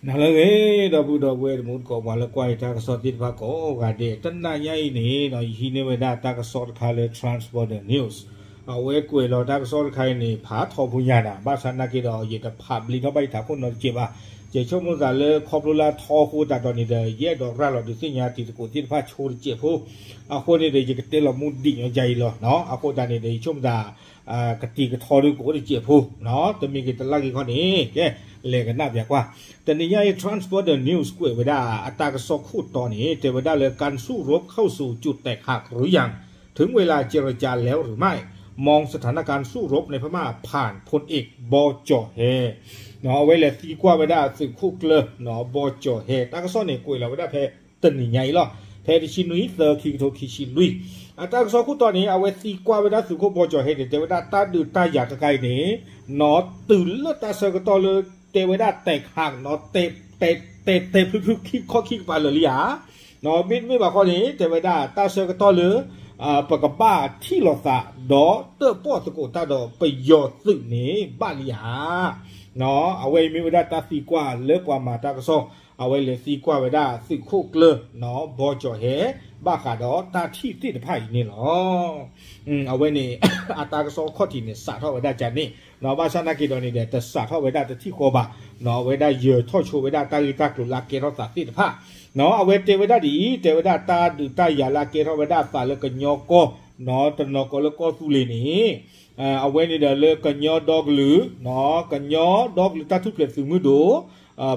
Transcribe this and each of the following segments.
နၤလၢအဂ့ၤ ဒီပုၢ်ဒီဝဲၢ်တံၤသကိး ပှၤလၢကွၢ်ယတၢ်ကစီၣ်သ့ၣ်တဖၣ်ကိးဂၤဒဲး, တနံၤညါအံၤန့ၣ် ယဟံးန့ၢ်ဝဲဒၣ်တၢ်ကစီၣ်တခါလၢ Transborder News အဝဲကွဲးလီၤတၢ်ကစီၣ်တခါအံၤန့ၣ် ဖးထီဖိညါနၤ, ဘၣ်ဆၣ်နာ်က့ဒီး ယတဖးဘျ့ထီၣ်ဘၣ်ယထးခိၣ်နီတစဲးဘၣ်. ယဆိကမိၣ်သးလၢခီဖျိလၢအထီအဃိသတးဒီးန့ၣ်ဒီး ယအဲၣ်ဒိးရၤလီၤဒုးသ့ၣ်ညါတံၤသကိးသ့ၣ်တဖၣ်ဆိတစဲးဖိ, အဃိန့ၣ်ဒီး ယကတဲလီၤမူဒံးညီယၤအံၤလီၤ. အဃိသတးန့ၣ်ဒီး ယဆိကမိၣ်သး ကတံၤကထီဒုးကအိၣ်တစဲးဖိ, တမ့ၢ်က့ၤတလၢ်ဂ့ၤခီန့ၣ် ကဲ လဲၤကနၣ်ပၠးကွၢ်. တနံၤညါအံၤ Transborder News ကွဲးဝဲဒၣ်အတၢ်ကစီၣ်ခိၣ်တီန့ၣ် တဲဝဲဒၣ်လၢ การสู้รบเข้าสู่จุดแตกหักหรือยัง ถึงเวลาเจรจาแล้วหรือไม่ มองสถานการณ์สู้รบในพม่าผ่านพลเอก บ.จ.แฮ အဝဲလဲၤသံကွၢ်ဝဲဒၣ်သုးခိၣ်ကျၢၢ် ဘ.จ.แฮ တၢ်ကစီၣ်န့ၣ် ကွဲးလီၤဝဲဒၣ်ဖဲတနံၤညါအံၤလီၤ. ဖဲတဆံနွံသၢ ခံကထိခံဆံလွံၢ် အတၢ်ကစီၣ်ခိၣ်တီန့ၣ် အဝဲသံကွၢ်ဝဲဒၣ်သုးခိၣ် ဘ.จ.แฮ န့ၣ် တဲဝဲဒၣ်တၢ်ဒုးတၢ်ယၤခဲခါအံၤန့ၣ် နီၢ် တုၤလၢတၢ်ဆၢကတီၢ်လၢ တဲဝဲဒၣ် แตกหัก နီၢ် တဲ တဲ တဲဖုဖုခံခီခံကပၤလၢာ်လံဧါ. မ့တမ့ၢ်ဘၣ်ခီန့ၣ် တဲဝဲဒၣ်တၢ်ဆၢကတီၢ်လၢ ပကဘၣ်ထံၣ်လိာ်သး ဒီးတၢၣ်ပီၣ်သကိးတၢ်ဒီးပယီၤသုးန့ၣ် ဘၣ်လံဧါ. အဝဲအံၤမ့ၢ်ဝဲဒၣ်တၢ်သံကွၢ်လၢပှၤမၤတၢ်ကစီၣ် အဝဲလဲၤသံကွၢ်ဝဲဒၣ်သုးခိၣ်ကျၢၢ် ဘ.จ.แฮ ဘၣ်ဃးဒီးတၢ်ထံၣ်သ့ၣ်တဖၣ်အံၤန့ၣ်လီၤ. အဝဲန့ၣ် အတၢ်ကစီၣ်ခီၣ်ထံးန့ၣ် စးထီၣ်ဝဲဒၣ်ကန့ၣ်, ဘၣ်ဆၣ်နာ်က့ဒီးန့ၣ်ဒီး တစးထီၣ်ဝဲဒၣ်တထံၣ်ဃီဘၣ်, အဝဲဒၣ်ယၢၤထီၣ်ဆိဝဲဒၣ်တၢ်ဂ့ၢ်တၢ်ကျိၤလၢအကဲထီၣ်သးသ့ၣ်တဖၣ်, အဝဲတဲဝဲဒၣ်ဒ်အံၤ, တဲဝဲဒၣ်တၢ်ဒုးတၢ်ယၤလၢအကဲထီၣ်ဝဲဒၣ်အသးလၢကညီကီၢ် တနီၤကီးလၢကီၢ်သူလ့ၤန့ၣ် အဝဲန့ၣ်ဒီးလၢကညီဒီကလုာ်, ကညီဒီကလုာ်တၢ်ထူၣ်ဖျဲးသုးမုၢ်ဒိၣ်,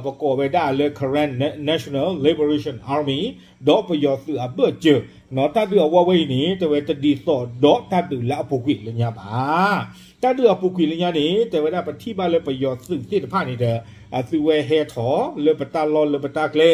ပကိးဝဲဒၣ်လၢ Karen National Liberation Army ဒီးပယီၤသုးအဘၢၣ်စၢၤ, တၢ်ဒုးအဝဲအံၤန့ၣ် တဲဝဲတဒ်သိးဒီးတၢ်ဒုးလၢအပူၤကွံာ်လၢညါဘၣ်. တၢ်ဒုးအပူၤကွံာ်လၢညါန့ၣ် တဲဝဲဒၣ်ပထံၣ်ဘၣ်လၢပယီၤသုးသ့ၣ်တဖၣ်န့ၣ်ဒီး အသုဝဲဟဲထီၣ်လၢပတၢ်လီၢ်လၢပတၢ်ကျဲ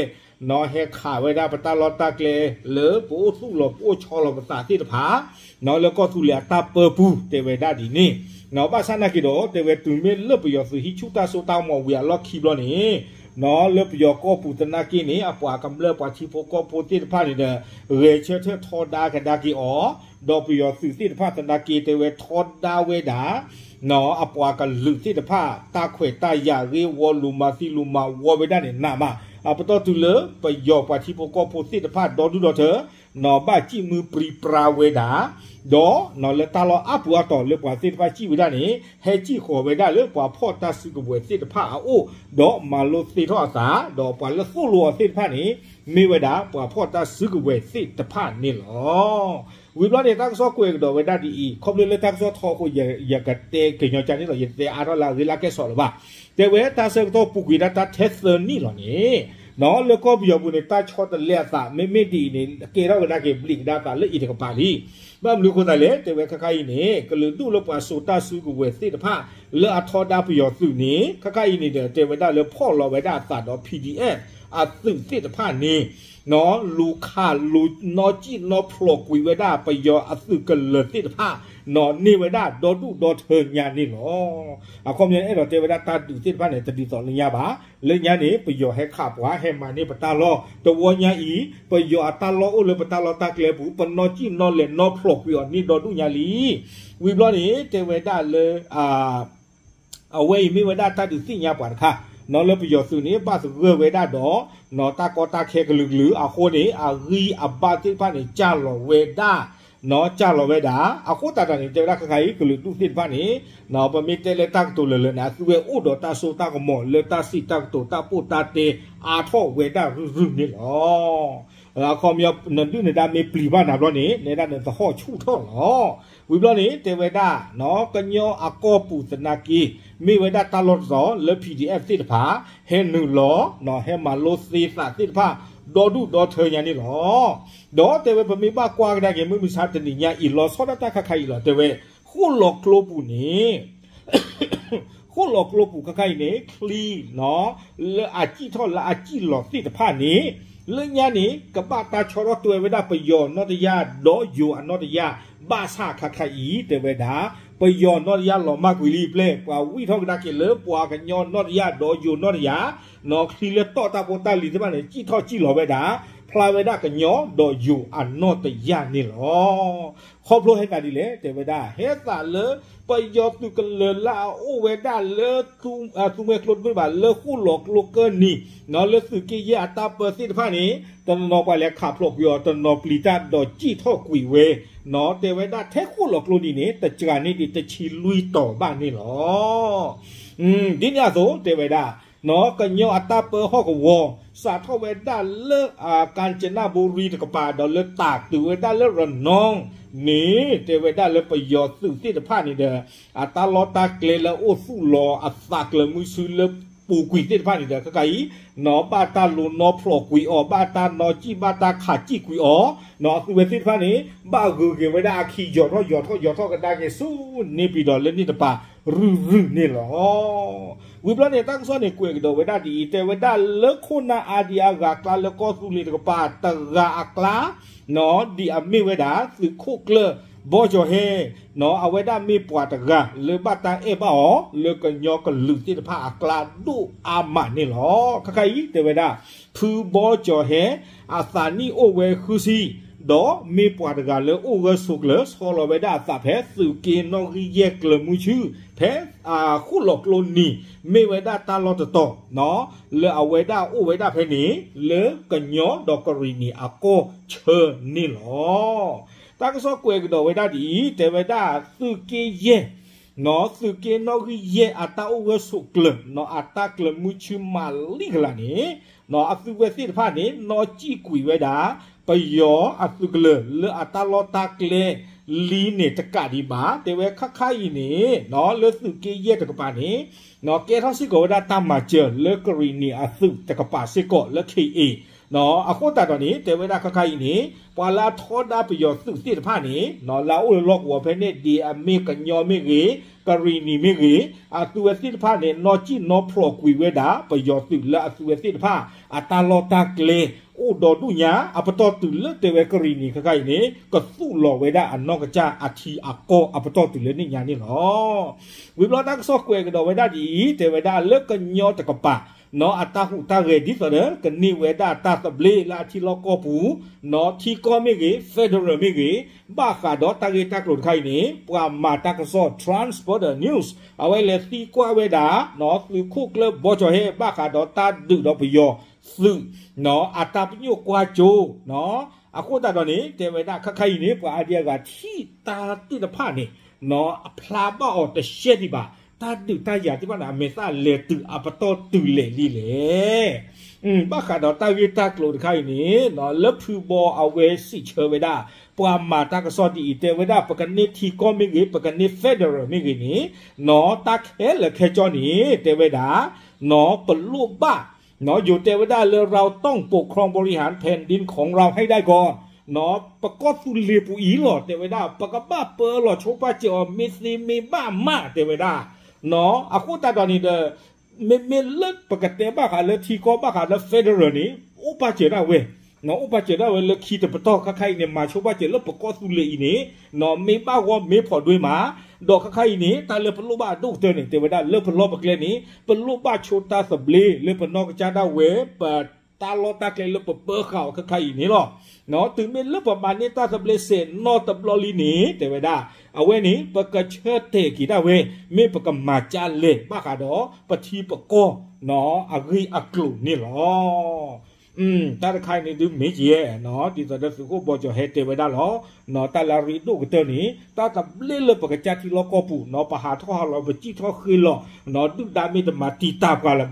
နီၢ် ဟဲခးဝဲဒၣ်ပတၢ်လီၢ်တၢ်ကျဲ လၢပအိၣ်သူၣ်လီၤပအိၣ်ဆီလီၤပသးသ့ၣ်တဖၣ်, နီၢ် လၢကီၢ်သူလ့ၤအတၢ်ပၢပူၤ တဲဝဲဒၣ်ဒ်န့ၣ်, နီၢ် ဘၣ်ဆၣ်နာ်က့ဒီး တဲဝဲတုၤမ့ၢ်လၢပယီၤသုးဟံးဆူၣ်တၢ်စိတၢ်ကမီၤဝံၤအလီၢ်ခံဘျီန့ၣ်, နီၢ် လၢပယီၤကီၢ်ပူၤသနာ်က့န့ၣ် အပှၤကမျၢၢ်ပှၤထံဖိကီၢ်ဖိသ့ၣ်တဖၣ်န့ၣ်ဒီး ဂဲၤဆၢထၢၣ်ထီဒါကဒါက့ၤအီၤ, ဒီးပယီၤသုးသ့ၣ်တဖၣ်သနာ်က့ တဲဝဲထီဒါဝဲဒၣ် နီၢ် အပှၤကလုာ်သ့ၣ်တဖၣ် တၢ်ခွဲးတၢ်ယာ်ဂ့ၢ်ဝီလိၤမၤသံလိၤမၤဝီဝဲဒၣ်န့ၣ်နးမး, အပတီၢ်တုၤလၢပယီၤပှၤထံဖိကီၢ်ဖိသ့ၣ်တဖၣ်ဒီဒူၣ်ဒီထၢ နီၢ် ဘၣ်စံၣ်မုၢ်ပြံပြါဝဲဒၣ်, ဒီး နီၢ် လၢတၢ်လီၢ်အါပူၤအါတီၤလၢပှၤသ့ၣ်တဖၣ်စံၣ်ဝဲဒၣ်န့ၣ် ဟဲစံၣ်ဃီၤဝဲဒၣ်လၢပှၤဖီၣ်တၢ်စုကဝဲၤသ့ၣ်တဖၣ်အအိၣ်, ဒီးမၤလိသ့ထီၣ်အသး, ဒီးပှၤလၢသိၣ်လိအီၤသ့ၣ်တဖၣ်န့ၣ် မ့ၢ်ဝဲဒၣ်ပှၤဖီၣ်တၢ်စုကဝဲၤသ့ၣ်တဖၣ်န့ၣ်လီၤ. ဝံၤဘျီန့ၣ် တၢ်ကစီၣ်ကွဲးကဒီးဝဲဒၣ်ဒ်အံၤ, ခီဖျိလၢတၢ်ကစီၣ်ထီအဃိ ယကတဲကညီကၢန့ၣ်လီၤ, ယတဲအါထီၣ်လၢအဂ့ၢ်လၢအကဲစီးလၢၤဘၣ်. တဲဝဲတၢ်ဆၢကတီၢ်ပူၤကွံာ်ဒၣ်တၢ်ထဲသၢနံၣ်လီၤန့ၣ်, နီၢ် လၢကီၢ်ပယီၤပူၤန့ၣ် တၢ်ဆီတလဲအသး မ့မ့ၢ်ဒ်အံၤန့ၣ် ကဲထီၣ်ကဒါက့ၤဘျံးကဒါသးလၢအံၤတကပၤလံ. ဘၣ်မနုၤအဃိသတးလဲၣ်, တဲဝဲခဲခါအံၤန့ၣ် ကလုာ်ဒူၣ်လၢပှၤစိာ်တၢ်စုကဝဲၤသ့ၣ်တဖၣ် လၢအထီဒါပယီၤသုးန့ၣ် ခဲခါအံၤန့ၣ်ဒီး တဲဝဲဒၣ်လၢဖီၣ်လီၤဝဲဒၣ်အသးဒီး PDF အသုးသ့ၣ်တဖၣ်န့ၣ် နီၢ် လူၤခးလူၤနီၢ်စံၣ်နီၢ်ဖျိးကွံာ်ဝဲဒၣ်ပယီၤအသုးကလၢၤသ့ၣ်တဖၣ် နီၢ် န့ၢ်ဝဲဒၣ်ဒီဒူၣ်ဒီထၢညါန့ၣ်လီၤ. အခီပညီန့ၣ် အဲၣ်ဒိးတဲဝဲဒၣ်တၢ်ဒုးသ့ၣ်တဖၣ်န့ၣ် တဒ်သိးလၢညါဘၣ်. လၢညါန့ၣ် ပယီၤဟဲခးပှၤ ဟဲမၤန့ၢ်ပတၢ်လီၢ်, တဝီညါအံၤ ပယီၤအတၢ်လီၢ်အိၣ်လၢပတၢ်လီၢ်တၢ်ကျဲပူၤ ပနီၢ်စံၣ်နီၢ်လဲၤနီၢ်ဖျိးကွံာ်အီၤန့ၢ်ဒီဒူၣ်ညါလံ. ဝံၤဘျီန့ၣ် တဲဝဲဒၣ်လၢ အဝဲအံၤမ့ၢ်ဝဲဒၣ်တၢ်ဒုးသ့ၣ်ညါပှၤတခါ, နီၢ် လၢပယီၤသုးန့ၣ် ဘၣ်သဂၢၢ်ဝဲဒၣ်ဒီး နီၢ် တၢ်ကီတၢ်ခဲကလုာ်ကလုာ်အဃိန့ၣ် အဂံၢ်အဘါသ့ၣ်တဖၣ်န့ၣ် စၢ်လီၤဝဲဒၣ်, နီၢ် စၢ်လီၤဝဲဒၣ်. အဃိသတးဒီးန့ၣ် တဲဝဲဒၣ်ခဲခါအံၤ ကလုာ်ဒူၣ်သ့ၣ်တဖၣ်န့ၣ် နီၢ် ပမ့ၢ်တဲလၢတၢ်ကတိၤလၢာ်လၢာ်န့ၣ် အသုဝဲအိၣ်ဒီးတၢ်စိတၢ်ကမီၤလၢတၢ်စံးတၢ်ကတိၤတၢ်ပိၢ်တၢ်တဲအါထီၣ်ဝဲဒၣ်ရုၢ်ရုၢ်န့ၣ်လီၤ. အခီပညီ နဒုၣ်နဒါမ့ၢ်ပျံၤဘၣ်နၤဘျီန့ၣ် နဲဒၣ်နသဟီၣ်ဆူၣ်ထီၣ်လီၤ. ဝံၤဘျီန့ၣ် တဲဝဲဒၣ် နီၢ် ကညီအကီၢ်ပူၤသနာ်က့ မ့ၢ်ဝဲဒၣ်တၢ်လီၢ်တတီၤလၢ PDF သ့ၣ်တဖၣ် ဟဲနုာ်လီၤ နီၢ် ဟဲမၤလိသ့သးသ့ၣ်တဖၣ် ဒီဒူၣ်ဒီထၢညါန့ၣ်လီၤ. ဒီးတဲဝဲပမ့ၢ်ဘၣ်ကွၢ်ကဒါက့ၤ မုၢ်မဆါတနံၤညါအံၤ လီၤဆီဒၣ်တၢ်ခါခါအံၤလီၤ. တဲဝဲ ဃိၣ်လီၤကျိပူၤန့ၣ် ဃိၣ်လီၤကျိပူၤခဲခါအံၤန့ၣ် ချံ နီၢ် လၢအစံၣ်ထီၣ်လၢအစံၣ်လီၤသ့ၣ်တဖၣ်န့ၣ် လၢညါန့ၣ် ကဘၣ်တၢ်ဆီထီၣ်တွဲဝဲဒၣ်ပယီၤနီၢ်တယၢ် ဒီးယိၤအနီၢ်တယၢ် ဘၣ်ဆၣ်ခါခါအံၤ တဲဝဲဒၣ် ပယီၤနီၢ်တယၢ်လီၤမၢ်ကွံာ်လံအပျဲၢ် ပှၤဝံၣ်ထီၣ်ကဒါက့ၤလၢပှၤကညီနီၢ်တယၢ် ဒီးယိၤနီၢ်တယၢ် နီၢ် ချံလၢတီၢ်တၢ်ဖိတၢ်လံၤသ့ၣ်တဖၣ်န့ၣ် စံၣ်ထီၣ်စံၣ်လီၤဝဲဒၣ် ဖျါဝဲဒၣ်ကညီဒီးယိၤအနီၢ်တယၢ်န့ၣ်လီၤ. ခီဖျိဟဲသးဒ်လဲၣ် တဲဝဲဒၣ် ဟဲသးလၢ ပယီၤသုးကလၢၤလၢအအိၣ်ဝဲဒၣ်လၢ သူမွဲကျိတဘ့ၣ်ဘၣ် လၢဃိၣ်လီၤကျိကၢၢ်နံၤ လၢသုးက့ယဲၢ်အတၢ်ပၢသ့ၣ်တဖၣ်န့ၣ် တနီၤပှၤလဲၤခးဖျိးကွံာ်အီၤ တနီၤပျံၤတၢ်ဒီးစံၣ်ထီၣ်ကွံာ်ဝဲ တဲဝဲဒၣ်ထဲဃိၣ်လီၤကျိနံၤန့ၣ် တစှၤန့ၢ်ဒံးတဆံလွံၢ်တီၤဘၣ်န့ၣ်လီၤ. ဒ်န့ၣ်အသိး တဲဝဲဒၣ် ကညီအတၢ်ပၢဟီၣ်ကဝီၤ စးထီၣ်ဝဲဒၣ်လၢ ကၣ်စနဘူရံတကပၤ ဒီးလၢတၢ်တုၤဝဲဒၣ်လၢရနီၣ်န့ၣ် တဲဝဲဒၣ်လၢပယီၤသုးသ့ၣ်တဖၣ်န့ၣ်ဒီး အတၢ်လီၢ်တၢ်ကျဲလၢအိၣ်သူၣ်လီၤအသးကျၢၤမုဆူလၢပူၤကွံာ်သ့ၣ်တဖၣ်န့ၣ်ဒီး ခဲခါအံၤ နီၢ်ဘၣ်တၢ်လိၤနီၢ်ဖျိးကွံာ်အီၤ ဘၣ်တၢ်နီၢ်စံၣ် ဘၣ်တၢ်ခးစံၣ်ကွံာ်အီၤ နီၢ်အသုးဝဲသ့ၣ်တဖၣ်န့ၣ် ဘၣ်ဂုၤက့ၤဝဲဒၣ်အခံ ယီၤထီၣ်ယီၤထီၣ်ယီၤထီၣ်ကဒါက့ၤဆူန့ၣ်ပံၤဒီးလၢန့ၣ်တပၤ ရုၢ်ရုၢ်န့ၣ်လီၤ. ဝံၤဘျီန့ၣ် တၢ်ကစီၣ်န့ၣ် ကွဲးကဒီးဝဲဒၣ်ဒ်အံၤ တဲဝဲဒၣ်လၢခိၣ်နၢ်အါဒံအါဂၤအကျါ လၢကီၢ်သူလ့ၤတကပၤ တဂၤအကျါ နီၢ်ဒ်အမ့ၢ်ဝဲဒၣ် သုးခိၣ်ကျၢၢ် ဘီကၠီၤဟဲ နီၢ် အဝဲဒၣ်မ့ၢ်ပှၤတဂၤ လၢဘၣ်တၢ်အဲၣ်ဘၣ်အီၤ လၢကညီကလုာ်သ့ၣ်တဖၣ်အကျါဒိၣ်အါမးန့ၣ်လီၤ. ခဲခါအံၤ တဲဝဲဒၣ် ဖုဘီကၠီၤဟဲ အသးနံၣ်အိၣ်ဝဲဃုဆံ ဒီးမ့ၢ်ပှၤတဂၤလၢအိၣ်ဂၢၢ်ဆိးကျၢၤ ဆီလီၤဝဲဒၣ်အသးဖဲသုးက့နီၣ်ဂံၢ်ယဲၢ်ကျၢၤမုဆူ ဖဲ ဃိၣ်လီၤကျိနံၤ မ့ၢ်ဝဲဒၣ်တၢ်လီၢ်တတီၤ လၢအဝဲဒၣ်အိၣ်ဝဲဒၣ်ဖဲန့ၣ် လၢကညီဒီးကရံၣ်နံၣ်အကီၢ်ဆၢန့ၣ်လီၤ. တၢ်ကစီၣ်ကွဲးကဒီးဝဲဒၣ်ဒ်အံၤ တဲဝဲဒၣ်သုးက့ယဲၢ် သုးက့နီၣ်ဂံၢ်ယဲၢ်အတၢ်အိၣ်ဂၢၢ်ဆိးကျၢၤ နီၢ် အတၢ်ကျၢၤမုဆူမၤလံကလးန့ၣ် နီၢ် အသုးဝဲသ့ၣ်တဖၣ်န့ၣ် နီၢ်စံၣ်ကွံာ်ဝဲဒၣ် ပယီၤအသုးကလၢၤလၢအတၢ်လီၢ်တၢ်ကျဲလံန့ၣ်တကးဒံးဘၣ် တဲဝဲခဲခါအံၤန့ၣ် နီၢ် လၢသုးက့ယဲၢ်တကပၤန့ၣ် နီၢ် ကဲထီၣ်စ့ၢ်ကီးဝဲဒၣ်တၢ်မၤစၢၤလၢကရံၣ်နံၣ်အသုးတကပၤစ့ၢ်ကီးလၢ ခ့ၣ်အ့ၣ် နီၢ် အဃိသတးဒီးန့ၣ် တဲဝဲဒၣ်ခဲခါအံၤန့ၣ် ပှၤလၢအထီဒါပယီၤသုးသ့ၣ်တဖၣ်န့ၣ် နီၢ် လၢအအိၣ်လၢလီၢ်ကဝီၤဖဲန့ၣ် ဒ်အမ့ၢ်ကညီမ့ၢ်ဂ့ၤ ကရံၣ်နံၣ်မ့ၢ်ဂ့ၤ အသုးဝဲသ့ၣ်တဖၣ်န့ၣ် နီၢ်စံၣ်နီၢ်ဖျိးကွံာ်ဝဲဒၣ် ပယီၤသုးလၢအသုးဝဲသ့ၣ်တဖၣ် အတၢ်လီၢ်တၢ်ကျဲ အိၣ်ဒီဒူၣ်ညါ အပတီၢ်တုၤလၢတဲဝဲကရံၣ်နံၣ်ခဲခါအံၤန့ၣ် ကသူၣ်လီၤဝဲဒၣ်အနီၢ်ကစၢ်အထံအကီၢ်အပတီၢ်တုၤလၢန့ၣ်ညါန့ၣ်လီၤ. ဝံၤဘျီတၢ်ကစီၣ်ကွဲးကဒီးဝဲဒၣ်ဒ်အံၤ တဲဝဲဒၣ်လၢကညီတကပၤ နီၢ် အတၢ်ဟူးတၢ်ဂဲၤဒ်သိးဒီး ကန့ၢ်ဝဲဒၣ်တၢ်သဘျ့လၢအထံလီၢ်ကီၢ်ပူၤ နီၢ် ထံကီၢ်မ့ၢ်ဂ့ၤ federal မ့ၢ်ဂ့ၤ ဘၣ်ဃးဒီးတၢ်ဂ့ၢ်တၢ်ကျိၤတခါအံၤန့ၣ် ပှၤမၤတၢ်ကစီၣ် Transporter News အဝဲလဲၤသံကွၢ်ဝဲဒၣ် နီၢ် သုးခိၣ်ကျၢၢ်ဘီကၠီၤဟဲ ဘၣ်ဃးဒီးတၢ်ဒုးဒီးပယီၤသုး နီၢ် အတၢ်ပညိၣ်ကွၢ်စိ နီၢ် အဃိသတးဒီးန့ၣ် တဲဝဲဒၣ်ခဲခါအံၤန့ၣ် ပှၤအါဒံအါဂၤထံၣ်တၢ်သ့ၣ်တဖၣ်န့ၣ် နီၢ် အဖျါဘၣ်အီၤတရှဲဒံးဘၣ် တၢ်ဒုးတၢ်ယၤသ့ၣ်တဖၣ်န့ၣ် အမဲာ်သၣ်လဲၤတုၤအပတီၢ်တုၤလဲၣ်လံလဲၣ် ဘၣ်ဃးဒီးတၢ်ဂ့ၢ်တၢ်ကျိၤတခါအံၤန့ၣ် နီၢ် လၢဖုဘီအဝဲစံးဆၢဝဲဒၣ် ပှၤမၤတၢ်ကစီၣ်ဒ်အံၤ တဲဝဲဒၣ် ပကန့ၢ်ထံကီၢ်မ့ၢ်ဂ့ၤ ပကန့ၢ် federal မ့ၢ်ဂ့ၤန့ၣ် နီၢ် တၢ်ခဲလၢာ်ခဲဆ့န့ၣ် တဲဝဲဒၣ် နီၢ် ပလိၣ်ဘၣ် နီၢ် ယိၤတဲဝဲဒၣ်လၢ เราต้องปกครองบริหารแผ่นดินของเราให้ได้ก่อน နီၢ် ပကီၢ်သူလ့ၤပူၤအံၤလီၤ တဲဝဲဒၣ် ပကဘၣ်ပၢလီၤဆိပာ်စၢၤအီၤ မ့ၢ်သ့မ့ၢ်ဘၣ်မး တဲဝဲဒၣ် နီၢ် အဃိသတးဒီးန့ၣ်ဒီး မ့မ့ၢ်လၢပကတဲဘၣ်ဃးလၢထံကီၢ်ဘၣ်ဃးလၢ federal န့ၣ် အိၣ်ပာ်စၢၤဒၣ်ဝဲ နီၢ် အိၣ်ပာ်စၢၤဒၣ်ဝဲလၢခံတပတီၢ် ခဲခါအံၤန့ၣ် မၤဆိပာ်စၢၤလၢပကီၢ်သူလ့ၤအံၤန့ၣ် နီၢ် မ့ၢ်ဘၣ်ဂီၢ်မ့ၢ်ဖီးဒွဲမး ဒီးခဲခါအံၤန့ၣ် တၢ်လၢပလိၣ်ဘၣ်အဒိၣ်ကတၢၢ်န့ၣ် တဲဝဲဒၣ်လၢပလီၢ်ပကျဲန့ၣ် ပလိၣ်ဘၣ်ဆိတၢ်သဘျ့လၢပနီၢ်ကစၢ်ဒၣ်ဝဲ ပတၢ်လီၢ်တၢ်ကျဲလၢပပၢဃာ်အီၤခဲခါအံၤန့ၣ်လီၤ. နီၢ် တုၤမ့ၢ်လၢပမၤန့ၢ်တၢ်သဘျ့စဲးနီၢ်တဘျီလံန့ၣ် တဲဝဲဒၣ် အဝဲန့ၣ် ပကဆၢတဲာ်က့ၤဒၣ်ဝဲ မ့ၢ်ပကမၤကၢလဲၣ် ဘၣ်ဃးဒီးပထံပကီၢ် နီၢ် အဂ့ၢ်အကျိၤန့ၣ်လီၤ. တၢ်တခါအံၤန့ၣ်ဒုးမ့ၢ်ကဲ နီၢ် ဒ်သိးဒီးသုးခိၣ်ဘီကၠီၤဟဲတဲဝဲဒၣ်လီၤ. နီၢ် တၢ်လၢအရ့ဒိၣ်ကတၢၢ်န့ၣ် တၢ်သဘျ့လၢပကစၢ်ထံလီၢ်ကီၢ်ပူၤ နီၢ် ပဟးထီၣ်ဟးလီၤ ပစံၣ်ထီၣ်ဃ့လီၤ နီၢ် ဒုၣ်ဒါမ့ၢ်တမၤတံာ်တာ်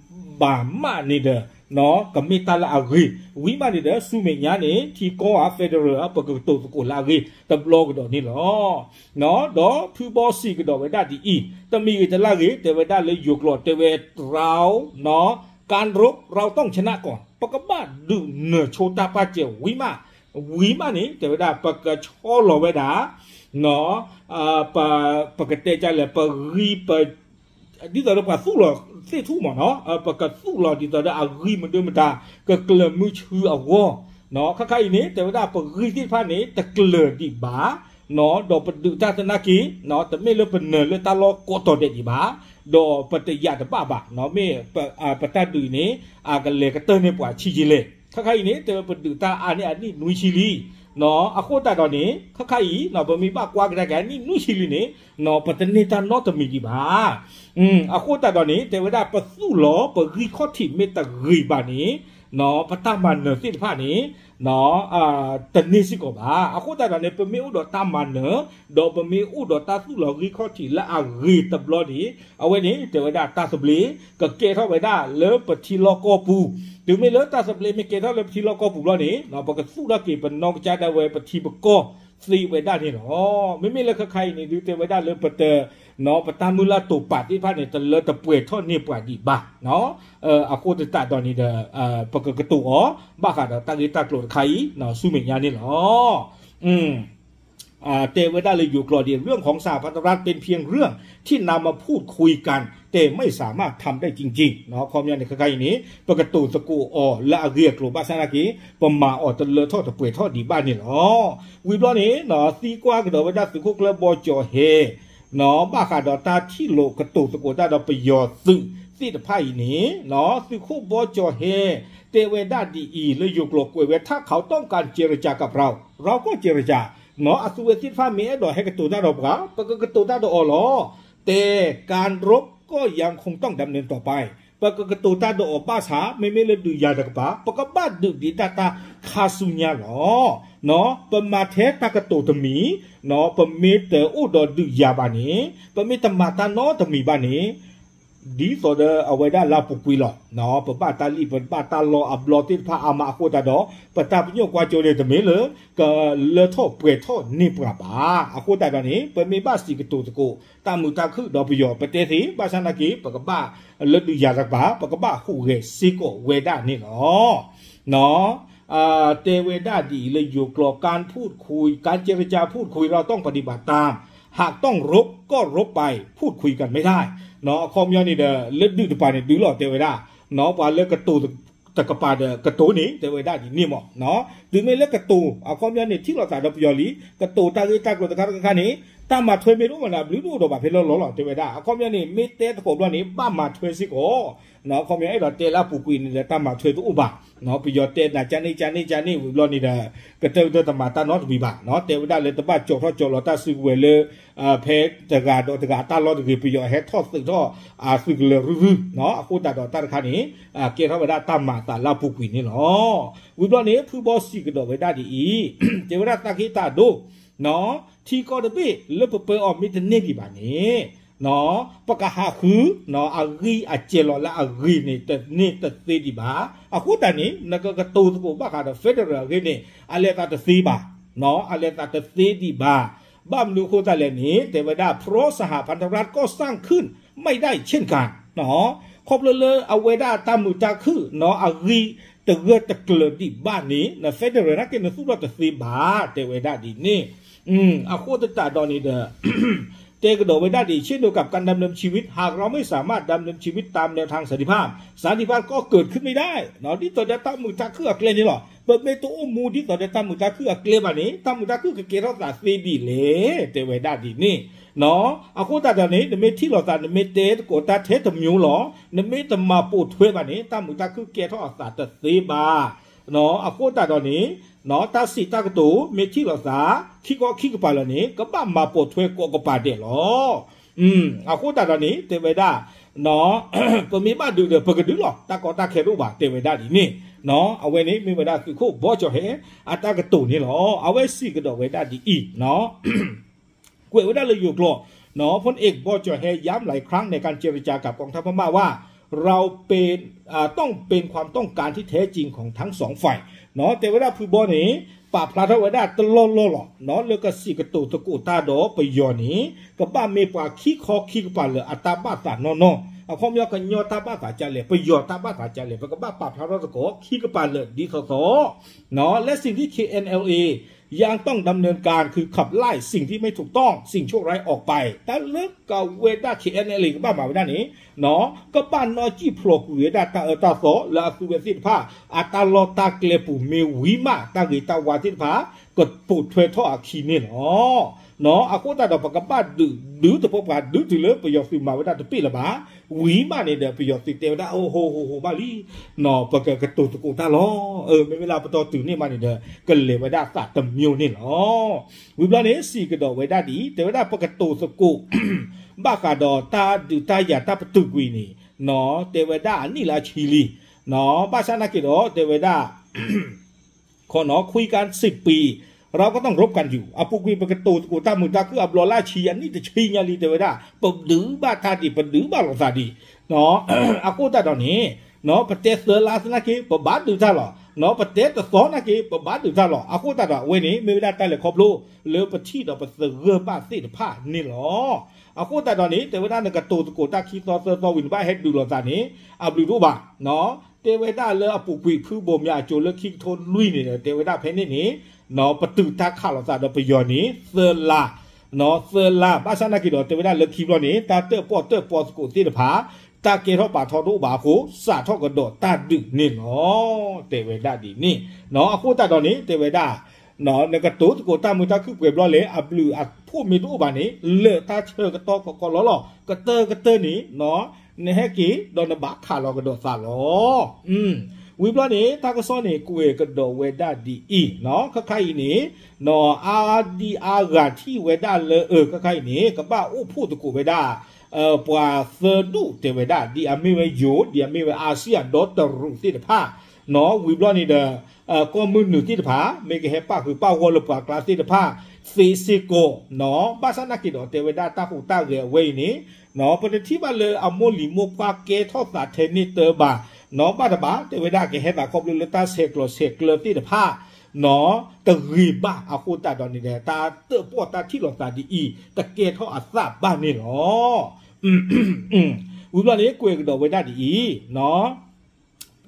ပှၤလၢၤ ဘၣ်မးန့ၣ်ဒီး နီၢ် ကမ့ၢ်တၢ်လၢအဂ့ၤ ဝံၤမးန့ၣ်ဒီး ဆူမဲာ်ညါန့ၣ် ထံကီၢ်အ federal ပကကတိၤသကိးလၢအဂ့ၤတဘျီကဒီးန့ၣ်လီၤ. နီၢ် ဒီးဖုဘီစံးကဒီးဝဲဒၣ်ဒ်အံၤ တမံၤဂ့ၤတလၢ်ဂ့ၤ တဲဝဲဒၣ်လၢယိၤကျိာ် တဲဝဲ เรา နီၢ် การรบ เราต้องชนะก่อน ပကဘၣ်ဒုးနၢၤဆိတၢ်ပာ်စၢၤဝံၤမး ဝံၤမးန့ၣ် တဲဝဲဒၣ် ပကဆီလီၤဝဲဒၣ် နီၢ် ပကတဲဒ်လဲၣ် ပဂံၢ်ပ ဒ်သိးဒီးပှၤသူၣ်လီၤသ့ၣ်ထူၣ်မးနီၤ ပကသူၣ်လီၤဒ်သိးဒီးအဂံၢ်မဒုမတၤ ကကျၢၤမုဆူအဂီၢ် နီၤ ခဲခါအံၤန့ၣ် တဲဝဲဒၣ်ပဂံၢ်သ့ၣ်တဖၣ်န့ၣ် တကျၢၤဒံးဘၣ် နီၤ ဒီးပဒုးတၢ်သနာ်က့ နီၤ တမ့ၢ်လၢပနၢၤလၢတၢ်လီၢ်ကိးတီၤဒဲးဒံးဘၣ် ဒီးပတယာ်တဘၣ်ဘၣ် နီၤ မ့ၢ်ပတၢ်ဒုးအံၤန့ၣ် အကလဲၤကတၢၢ်န့ၢ်ပှၤဆံးဆံးလဲၣ် ခဲခါအံၤန့ၣ် တဲဝဲပဒုးတၢ်အါန့ၢ်အနံၣ်နွံဆံလံ အဃိသတးဒီးန့ၣ် ခါခါအံၤ ပမ့ၢ်ဘၣ်ကွၢ်ကဒါက့ၤအနံၣ်နွံဆံလံန့ၣ် ပတန့ၢ်တၢ်နီတမံၤဒံးဘၣ်. အဃိသတးဒီးန့ၣ် တဲဝဲဒၣ်ပသူၣ်လီၤပဂံၢ်ခီၣ်ထံးမ့ၢ်တဂ့ၤဘၣ်န့ၣ် ပတၢ်မၤနၢၤသ့ၣ်တဖၣ်န့ၣ် တန့ၢ်စ့ၢ်ကီးဘၣ်. အဃိသတးဒီးန့ၣ် ပမ့ၢ်အိၣ်ဒီးတၢ်မၤနၢၤ ဒီးပမ့ၢ်အိၣ်ဒီးတၢ်သူၣ်လီၤဂံၢ်ခီၣ်ထံးလၢအဂ့ၤတဘျီန့ၣ် အဝဲန့ၣ် တဲဝဲဒၣ်တၢ်သဘျ့ ကကဲထီၣ်ဝဲဒၣ်လၢပထံလီၢ်ကီၢ်ပူၤ. တုၤမ့ၢ်လၢတၢ်သဘျ့မ့ၢ်ကဲထီၣ်လၢပထံလီၢ်ကီၢ်ပူၤဘျီန့ၣ် ပကသူၣ်ထီၣ်က့ၤပနီၢ်ကစၢ်ဒၣ်ဝဲပထံပကီၢ်သ့ဝဲဒၣ်န့ၣ်လီၤ. မ့မ့ၢ်လၢခဲခါအံၤန့ၣ် ဒုးတဲဝဲဒၣ်လၢပတ ပတၢ်မုၢ်လၢ်တိာ်ပာ်သ့ၣ်တဖၣ်န့ၣ် တလၢတပှဲၤထီၣ်န့ၢ်ပှၤဒံးဘၣ်. အဃိသတးဒီးန့ၣ်ဒီး ပကကတိၤအီၤ ဘၣ်ဃးဒီးတၢ်ဂ့ၢ်တၢ်ကျိၤတခါအံၤ ဆူမဲာ်ညါန့ၣ်လီၤ. တဲဝဲဒၣ်လၢယိၤကျိာ်ဒ် เรื่องของสหพันธรัฐ เป็นเพียงเรื่องที่นำมาพูดคุยกัน แต่ไม่สามารถทำได้จริงๆ အခီပညီန့ၣ် ခဲခါအံၤန့ၣ် ပကတိၤသကိးအီၤလၢအဂ့ၢ်အကျိၤဘၣ်ဆၣ်သနာ်က့ ပမၤအီၤတလၢထီၣ်တပှဲၤထီၣ်ဒံးဘၣ်န့ၣ်လီၤ. ဝံၤဘျီန့ၣ် သံကွၢ်ကဒီးဝဲဒၣ်သုးခိၣ်ကျၢၢ်ဘီကၠီၤဟဲ ဘၣ်ဃးဒီးတၢ်ထံၣ်လိာ်ကတိၤသကိးတၢ်ဒီးပယီၤသုးသ့ၣ်တဖၣ်အံၤန့ၣ် သုးခိၣ်ဘီကၠီၤဟဲ တဲဝဲဒၣ်ဒ်အံၤ လၢယိၤကျိာ်ကွဲးဝဲ ถ้าเขาต้องการเจรจากับเรา เราก็เจรจา အသုဝဲသ့ၣ်တဖၣ်မ့ၢ်အဲၣ်ဒိးဟဲကတိၤတၢ်ဒီးပှၤ ပကကတိၤတၢ်ဒီးအီၤလီၤ. แต่การรบก็ยังคงต้องดำเนินต่อไป ပကကတိၤတၢ်ဒီးအီၤဘၣ်ဆၣ် မ့မ့ၢ်လၢဒုးယၤတကပၤ ပကဘၣ်ဒုးဒံးတၢ်တၢ်ခါဆူညါလီၤ. ပမၤထဲတၢ်ကတိၤတမံၤ ပမ့ၢ်တအိၣ်ဒီးဒုးယၤဘၣ်န့ၣ် ပမ့ၢ်တမၤတၢ်နီတမံၤဘၣ်န့ၣ် ဒ်သိးဒီးအဝဲဒၣ်လၢအပူၤကွံာ်လီၤ. ပဘၣ်တၢ်လံၣ်ပဘၣ်တၢ်လီအဘျီသ့ၣ်တဖၣ်အါမးအဃိသတးဒီး ပတၢ်ပညိၣ်ကွၢ်စိန့ၣ်တမ့ၢ်လၢ ကလၢထီၣ်ပှဲၤထီၣ်န့ၢ်ပှၤဘၣ်. အဃိသတးဒီးန့ၣ် ပမ့ၢ်ဘၣ်စံးကတိၤသကိး တၢ်မုာ်တၢ်ခုၣ်ဒီးပယီၤပတဲသ့ ဘၣ်ဆၣ်သနာ်က့ ပကဘၣ်လၢဒုးယၤတကပၤ ပကဘၣ်ဟူးဂဲၤစ့ၢ်ကီးဝဲဒၣ်န့ၣ်လီၤ. တဲဝဲဒၣ်ဒ်အံၤလၢယိၤကျိာ် การพูดคุย การเจรจาพูดคุย เราต้องปฏิบัติตาม หากต้องรบก็รบไป พูดคุยกันไม่ได้ အခီပညီန့ၣ်ဒီး လၢဒုးတကပၤန့ၣ်ဒုးလီၤ တဲဝဲဒၣ် ပှၤလၢကတိၤတကပၤဒီးကတိၤန့ၣ် တဲဝဲဒၣ်ဒ်န့ၣ်မး. တုၤမ့ၢ်လၢကတိၤ အခီပညီန့ၣ် ထံၣ်လိာ်သးဒီးပယီၤလံ ကတိၤတၢ်ဂ့ၢ်တၢ်ကျိၤတခါတခါန့ၣ် တၢ်မၤထွဲမ့ၢ်တအိၣ်ဘၣ်န့ၣ် အဘျုးတအိၣ်ဒီးဘၣ်ဖဲလီၤလီၤလီၤ တဲဝဲဒၣ်. အခီပညီန့ၣ် မ့ၢ်တဲသကိးဘျီန့ၣ် ဘၣ်မၤထွဲစ့ၢ်ကီး အခီပညီအဲၣ်ဒိးတဲလၢအပူၤကွံာ်န့ၣ်ဒီး တၢ်မၤထွဲတအိၣ်ဘၣ်. ပယီၤတဲနၤကန့ၣ်ကန့ၣ်ကန့ၣ်ဝံၤဘျီန့ၣ်ဒီး ကတၢၢ်တၢၢ်တမၤတၢ်နီတမံၤဘၣ်. တဲဝဲဒၣ်လၢတဘၣ်ကၠီၤထီၣ်ကၠီၤလီၤတၢ်စုကဝဲၤလၢ ဖဲတဂၤဒီးတဂၤအတၢ်လီၢ်တဂ့ၤ ပယီၤဟဲထီၣ်သုးထီၣ်အသုးကလၢၤရုၢ်ရုၢ် အဃိသတးဒီးတၢ်တခါန့ၣ် ကဲထီၣ်ဝဲဒၣ်တၢ်မၤအသးလၢအပူၤကွံာ်န့ၣ်လီၤ. ဝံၤဘျီန့ၣ် ဖုဘီစံးကဒီးဝဲဒၣ်ဒ်အံၤ တဲဝဲဒၣ်သးက့တၢ်ဒိ ထံကီၢ်တဘ့ၣ်လၢပပၢအီၤမ့ၢ်တန့ၢ်ဒံးဘၣ်န့ၣ် ပကဟးဃု အဂံၢ်အစဲၤလီၤလၢအဂ့ၤန့ၣ် တန့ၢ်တသ့ဒံးဘၣ်. အဃိသတးန့ၣ် နကကတိၤသကိးဘၣ်ဃးဒီး federal အဂ့ၢ်န့ၣ် အလဲၤသးတသ့ဘၣ်. အလဲၤသးတသ့ဒံးဘၣ်. ဘၣ်မနုၤအဃိသတးလဲၣ်န့ၣ် တဲဝဲဒၣ် เพราะสหพันธรัฐก็สร้างขึ้นไม่ได้เช่นกัน ခီဖျိလၢအဝဲဒၣ်တၢ်မုာ်တၢ်ခုၣ် အဂံၢ်တဂၢၢ်တကျၢၤဒံးဘၣ်န့ၣ် န federal နာ်က့နသူၣ်ထီၣ်တသ့ဘၣ် တဲဝဲဒၣ်ဒ်န့ၣ်. အဃိသတးဒီးန့ၣ်ဒီး တဲကဒီးဝဲဒၣ်ဒ် เช่นเดียวกับการดำเนินชีวิต หากเราไม่สามารถดำเนินชีวิตตามแนวทางสันติภาพ สันติภาพก็เกิดขึ้นไม่ได้ ဒ်သိးဒီးတၢ်မုာ်တၢ်ခုၣ်အကျဲန့ၣ်လီၤ. ပမ့ၢ်တအိၣ်မူဒ်သိးဒီးတၢ်မုာ်တၢ်ခုၣ်အကျဲဘၣ်န့ၣ် တၢ်မုာ်တၢ်ခုၣ်ကကဲထီၣ်သးသ့ဒ်လဲၣ် တဲဝဲဒၣ်ဒ်န့ၣ်. အဃိသတးဒီးန့ၣ် နမ့ၢ်ထံၣ်လိာ်သး နမ့ၢ်တဲသကိးတၢ်ထဲတမျိုးလီၤ နမ့ၢ်တမၤပိာ်ထွဲဘၣ်န့ၣ် တၢ်မုာ်တၢ်ခုၣ်ကဲထီၣ်အသးတသ့ဘၣ်. အဃိသတးဒီးန့ၣ် တၢ်စံးတၢ်ကတိၤ မ့ၢ်ထံၣ်လိာ်သး ခံခီခံကပၤလၢာ်န့ၣ် ကဘၣ်မၤပိာ်ထွဲကိးကပၤဒဲးလီၤ. အဃိသတးဒီးန့ၣ် တဲဝဲဒၣ် ပမ့ၢ်ဘၣ်ဒုးဒီး ပကဒုးလီၤ တၢ်ကီတၢ်ခဲတအိၣ်ဘၣ် တဲဝဲဒၣ်ဒ်န့ၣ်. အဝဲန့ၣ်မ့ၢ်ဝဲဒၣ်သုးခိၣ်ဘီကၠီၤဟဲ အတၢ်ကတိၤန့ၣ်လီၤ. အဝဲစံးကဒီးဝဲဒၣ်ဒ်အံၤ ကွဲးဝဲဒၣ်လၢယိၤကျိာ် พลเอก บอ จอแฮ ย้ำหลายครั้งในการเจรจากับกองทัพพม่าว่า เราเป็น อ่า ต้องเป็นความต้องการที่แท้จริงของทั้งสองฝ่าย တဲဝဲဒၣ်ဖုဘီန့ၣ် ပာ်ဖျါထီၣ်ဝဲဒၣ်တလီၢ်လီၢ်လီၤ လၢကစံးကတိၤသကိးတၢ်ဒီးပယီၤန့ၣ် ကဘၣ်မ့ၢ်ပှၤခံခီခံကပၤလၢာ်အတၢ်ဘၣ်သးနီၢ်နီၢ် အခီပညီကညီတၢ်ဘၣ်သးကလဲၣ် ပယီၤတၢ်ဘၣ်သးကလဲၣ် ပကဘၣ်ပာ်ဖျါထီၣ်သကိးခံကပၤလၢာ်ဒ်သိးသိး และสิ่งที่ เคเอ็นแอลเอ ยังต้องดำเนินการ คือขับไล่สิ่งที่ไม่ถูกต้อง สิ่งชั่วร้ายออกไป တၢ်လၢကဝဲဒၣ် เคเอ็นแอลเอ ကဘၣ်မၤဝဲဒၣ်န့ၣ် ကဘၣ်နီၣ်စံၣ်ဖျိးကွံာ်ဝဲဒၣ်တၢ်အၢတၢ်သီလၢအသုဝဲသ့ၣ်တဖၣ် အတၢ်လီၢ်တၢ်ကျဲပူၤမ့ၢ်ဝံၤမး တၢ်ဂ့ၤတၢ်ဝါသ့ၣ်တဖၣ် ကပိာ်ထွဲထီၣ်အခံန့ၣ်လီၤ. အဃိသတးဒီး ပကဘၣ်ဒုး ဒုးသပှၢ်ပှၢ် ဒုးတုၤလၢပယီၤသုးမၤဝဲဒၣ်တပ့ၢ်လၢၤဘၣ်. ဝံၤမးန့ၣ်ဒီး ပယီၤသုးတဲဝဲဒၣ် အိၣ်ဟိဟိဟိဘၣ်လံ, ပကကတိၤသကိးတၢ်လီၤ. မ့မ့ၢ်လၢပတီၢ်တုၤန့ၣ်မးန့ၣ်ဒီး ကလဲၤဝဲဒၣ်သးတမံၤန့ၣ်လီၤ. ဝံၤဘျီန့ၣ် စံးကဒီးဝဲဒၣ်ဒ်အံၤ, တဲဝဲဒၣ်ပကတိၤသကိး ဘၣ်ဃးဒီးတၢ်ဒုးတၢ်ယၤတၢ်ပတုာ်ကွံာ်န့ၣ် တဲဝဲဒၣ်အနံၣ်လၢအဆံလံ, ဘၣ်ဆၣ်နာ်က့ၤဒီး တဲဝဲဒၣ် ခီနီၤ ခွံကါစံးပံး ရၢကတီၢ်ရူပကၣ်ယူၤ အပူၤကွံာ်ပကတိၤသကိးတၢ်မုာ်တၢ်ခုၣ်အဘျီလၢအဆံအနံၣ်တဆံညါလံ တဲဝဲဒၣ် ပဒုးဘၣ်တၢ်ဒံး ပဒုးဘၣ်လိာ်သးဒံး. အဃိသတးဒီးန့ၣ် ပတဲသၢလါသနာ်က့ ပဘၣ်ဒုးတၢ်လီၤ. ပတဲတသီနာ်က့ ပဘၣ်ဒုးတၢ်လီၤ. အဃိသတးဒီးအဝဲန့ၣ် မ့ၢ်ဝဲဒၣ်တၢ်လဲၤခီဖျိ လၢပထံၣ်ဒီးပသဂၢၢ်ဘၣ်သ့ၣ်တဖၣ်န့ၣ်လီၤ. အဃိသတးဒီးန့ၣ် တဲဝဲဒၣ်နကတိၤသကိးတၢ်ခံသီသၢသီဝံၤ နဘၣ်ဟဲဒုးလိာ်သးန့ၣ် အဘျုးတအိၣ်ဘၣ်. တဲဝဲဒၣ်လၢအပူၤကွံာ်ဖုဘိၣ်မၠးအစိၤလၢခံကထိလွံၢ်န့ၣ်ဒီး တဲဝဲဒၣ်ဖဲန့ၣ်န့ၣ် ပတုာ်တၢ်ခးလိာ်သးဒီးပယီၤန့ၣ် သၢလါ, သၢလါ ဘၣ်ဆၣ်နာ်က့ၤဒီး တဲဝဲဒၣ်လၢခံဘျီန့ၣ် တၢ်တၢၣ်ပီၣ်တၢၣ်ပီသကိးသ့ၣ်တဖၣ် တၢ်ကဲထီၣ်ပာ်ထီၣ်တအိၣ်ဘၣ်အဃိ စးထီၣ်ကဒီးတၢ်ဒုးန့ၣ်လီၤ. တဲဝဲဒၣ်ဒ်န့ၣ် အဃိသတးဒီးန့ၣ် တဲဝဲဒၣ် နကတိၤသကိးတၢ်မုာ်တၢ်ခုၣ်ပှဲၤဘျီလဲၣ် အဘျုးအဖှိၣ်မ့ၢ်တအိၣ်ဘၣ်န့ၣ် လၢာ်တၢ်ဆၢကတီၢ်ကကီလီၤလီၤ ကတၢၢ်ကတၢၢ်န့ၣ် နဟဲက့ၤဒီးနဘၣ်ခးလီၤကဒီးသးလီၤ. ဝံၤဘျီန့ၣ် တၢ်ကစီၣ်န့ၣ် ကွဲးကဒီးဝဲဒၣ်ဒ်အံၤ, ခါခါအံၤန့ၣ် အါဒံအါဂၤထံၣ်ဝဲဒၣ်လၢ အၢ ခါခါအံၤန့ၣ် ကဘၣ်အိၣ်ဖှိၣ်သကိးဝဲဒၣ် ပှၤသၢဒူၣ်တဲဝဲဒၣ် ဒ်အမ့ၢ်ဝဲယိၤ ဒ်အမ့ၢ်ဝဲအါစံၣ်အဒီတရူးသ့ၣ်တဖၣ် ဝံၤဘျီန့ၣ်ဒီး ကီၢ်မုၢ်နုာ်သ့ၣ်တဖၣ် မ့ၢ်ကဟဲပၣ်ဃုာ်ပၣ်ဂီၢ်လၢပှၤကျါသ့ၣ်တဖၣ် သ့စ့ၢ်ကီး, ဘၣ်ဆၣ်နာ်က့ၤဒီး တဲဝဲဒၣ်တၢ်ဟူးတၢ်ဂဲၤအဝဲအံၤန့ၣ် ပတထံၣ်ဘၣ်လၢအမိၢ်လံၤမိၢ်ပှၢ်ကဲထီၣ်သးထဲန့ၣ်တၢ်ဘၣ်, ဘၣ်တဘၣ် တဲဝဲဒၣ်ကဟဲသးခီဖျိလၢတၢ်ဆဲးကျိးဆဲးကျၢသ့ၣ်တဖၣ် တဂ့ၤဘၣ်အဃိသတးဒီးန့ၣ်ဒီး တၢ်တၢၣ်ပီၣ်တၢ်ထံၣ်လိာ်သးဒ်အံၤ တကဲထီၣ်အသးဘၣ်န့ၣ်လီၤ. ဝံၤဘျီန့ၣ် ကွဲးကဒီးဝဲဒၣ်ဒ်အံၤ, ဒ်